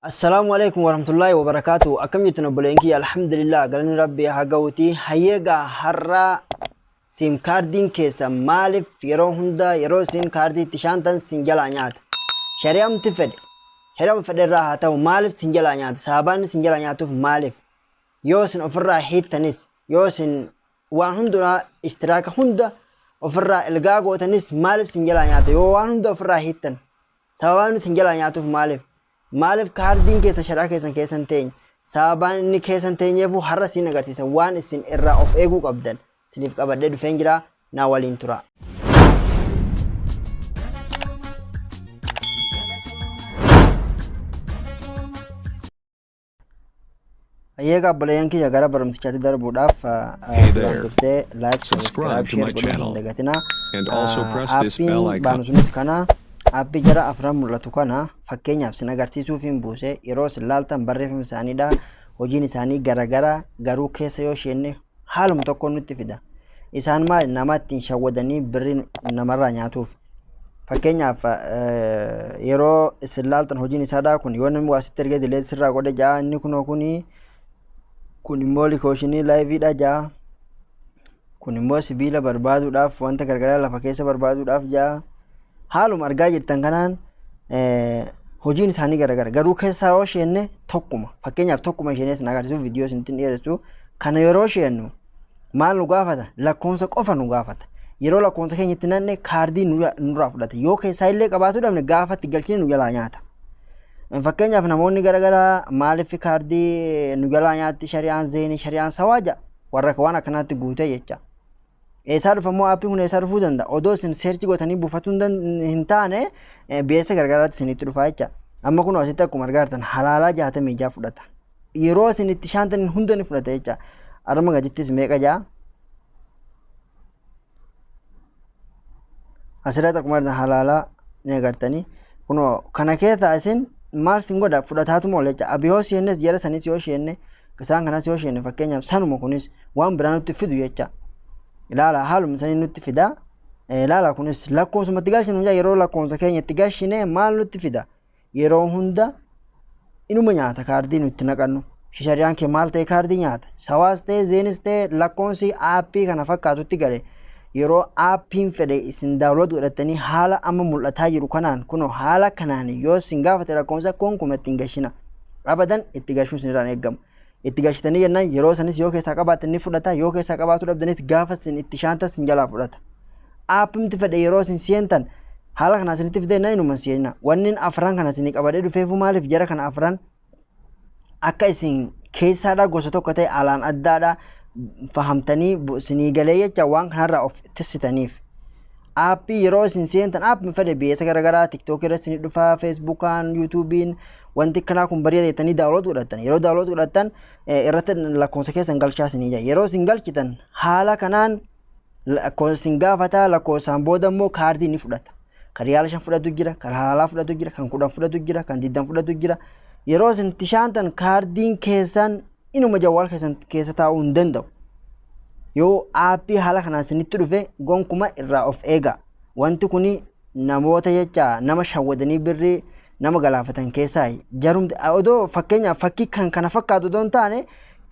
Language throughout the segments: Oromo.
Assalaamu alaikum warahmatullaahi wabarakaatu. Akkam jirtan obboleen kiyya? Alhamdulillah, galanni rabbii haa ga'uuti. Hayyeegaa, har'a siim kaardiin keessa maaliif yeroo hunda yeroo isin kaardii itti shaantan sin jalaa nyaata? Shari'amti fedhe, shari'ama fedhe irraa haa ta'u, maaliif sin jalaa nyaata? Sabaabaan sin jalaa nyaatuuf maaliif? Yoo isin ofirraa hiittanis, yoo isin waan hundumaa ishtiraaka hunda ofirraa ilgaa gootanis, maaliif sin jalaa nyaata? Yoo waan hunda ofirraa hiittan, sababaan sin jalaa nyaatuuf maaliif? Maaliif kaardiin keessa shari'aa keessan keessa hin teenye? Sababaan inni keessa hin teenyeefu har'a isin agarsiisa. Waan isin irraa of eeguu qabdan isiniif qabadhee dhufeen jira. Na waliin tura. Hayyeegaa obboleeyyan kiyya, gara barumsichaatti darbuudhaaf Hey duraan there. dursee like, Subscribe subscribe, to share my godhuu hin channel dagatinaa. and also press this bell Aappiin icon. baanu sunis kana, aappii jara afran mul'atu kana fakkeenyaaf sin agarsiisuuf hin buuse. Yeroo isin laaltan barreeffama isaaniidha. Hojiin isaanii garagara, garuu keessa yoo sheenne haaluma tokko nutti fida. Isaan maali? Nama ittiin shawwadanii birrii namarraa nyaatuuf. Fakkeenyaaf, yeroo isin laaltan hojiin isaadha kun yoo namni waa sitti ergee dilee sirraa godhe ja'a. Inni kunoo kuni kun immoo likooshinii laayiviidha ja'a. Kun immoo sibiila barbaaduudhaaf, wanta gargaraa lafa keessa barbaaduudhaaf ja'a. Haaluma argaa jirtan kanaan hojiin isaanii garagara, garuu keessaa yoo sheenne tokkuma. Fakkeenyaaf tokkuma isheenee isin agarsiisuuf, viidiyoo isinitti hin dheeressu. Kana yeroo sheennu maal nu gaafata? Lakkoonsa qofa nu gaafata. Yeroo lakkoonsa keenya itti nanne kaardii nurraa fudhata. Yoo keessaa illee qabaatu dhabne, gaafa itti galchine nu jalaa nyaata. Fakkeenyaaf namoonni garagaraa maaliif kaardii nu jalaa nyaatti, shari'aan zeenii, shari'aan sawaa ja'a, warra waan akkanaatti guutee jecha. Eessaa dhufa immoo aappiin kun? Eessaa dhufuu danda'a? Odoo isin seerchi gootanii buufatuu hin taane, beessa garagaraatti isinitti dhufa jecha. Amma kun asitti akkuma argaa jirtan halaalaa 66 fudhata. Yeroo isin itti shaantan hunda ni fudhata jecha. Arma gadittis meeqa ja'a? Asirratti akkuma argitan halaalaa ni agartanii. Kunoo kana keessaa isin maal sin godha? Fudhataatuma oola jecha. Abiyoo seennes, jara sanis yoo seenne, isaan kanas yoo seenne, fakkeenyaaf sanuma kunis waan biraa nutti fidu jecha. Ilaala, haaluma sanii nutti fida. Ilaala, kunis lakkoofsumatti galchinu. Yeroo lakkoofsa keenya itti galchine maal nutti fida? Yeroo hunda inuma nyaata kaardii nutti naqannu. Shari'aan kee maal ta'e kaardii nyaata? Sawaas ta'e, zeenis ta'e, lakkoofsi aappii kana fakkaatutti gale, yeroo aappiin fedhe isin download godhattanii haala amma mul'ataa jiru kanaan, kunoo haala kanaan yoo isin gaafate lakkoofsa, konkuma ittiin gashina. Abadan itti gashuun isin eeggamu. Itti gashitanii jennaan, yeroo sanis yoo keessaa qabaattan ni fudhata, yoo keessaa qabaatu dhabdanis gaafa isin itti shaantan isin jalaa fudhata. Aappimti fedhe yeroo isin seentan haala kanaa isinitti fidee na inuma seenina. Wanni afran kana isin qabadhee dhufeefu maaliif? Jara kana afran akka isin keessaadha gosa tokko ta'e, alaan addaadha fahamtanii isinii galee jecha, waan kanarraa of tissitaniif. Aappii yeroo isin seentan aappii fedhe biyyeessa garaagaraa tiktookii irratti isinii dhufa, feesbuukaan, yuutuubiin, wanti akkanaa kun bareeda jettanii download godhattan. Yeroo download godhattan irratti lakkoofsa keessan galchaa isinii jira. Yeroo isin galchitan haala kanaan lakkoofsa isin gaafata. Lakkoofsaan booda immoo kaardii ni fudhata. Kan riyaala 5 fudhatu jira, kan halaalaa fudhatu jira, kan 10 fudhatu jira, kan 20 fudhatu jira. Yeroo isin itti shaantan kaardiin keessan inuma jawwaal keessan keessa taa'uu hin danda'u. Yoo aappii haala kanaan isinitti dhufe gonkuma irraa of eega. Wanti kuni namoota jecha nama shawwadanii birrii nama galaafatan keessaa jarumti. Odoo fakkeenyaaf fakkii kan kana fakkaatu odoo hin taane,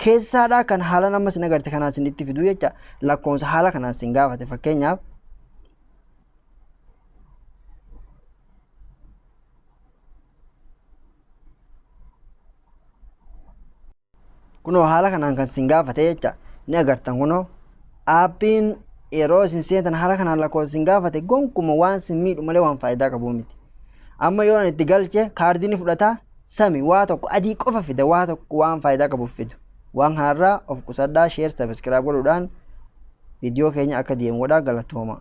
keessaadhaa kan haala nama isin agarte kanaan isinitti fidu jecha, lakkoofsa haala kanaan isin gaafate fakkeenyaaf. Kunoo haala kanaan kan isin gaafate jecha ni agartan. Kunoo aappiin yeroo isin seentan haala kanaan lakkoofsa isin gaafate gonkuma waan isin miidhu malee waan faayidaa qabu miti. Amma yoo ani itti galche kaardii ni fudhata sami, waa tokko adii qofa fida, waa tokko waan faayidaa qabu fidu. Waan kanarraa of qusadhaa. Share, subscribe godhuudhaan viidiyoo keenya akka deemu godhaa. Galatooma.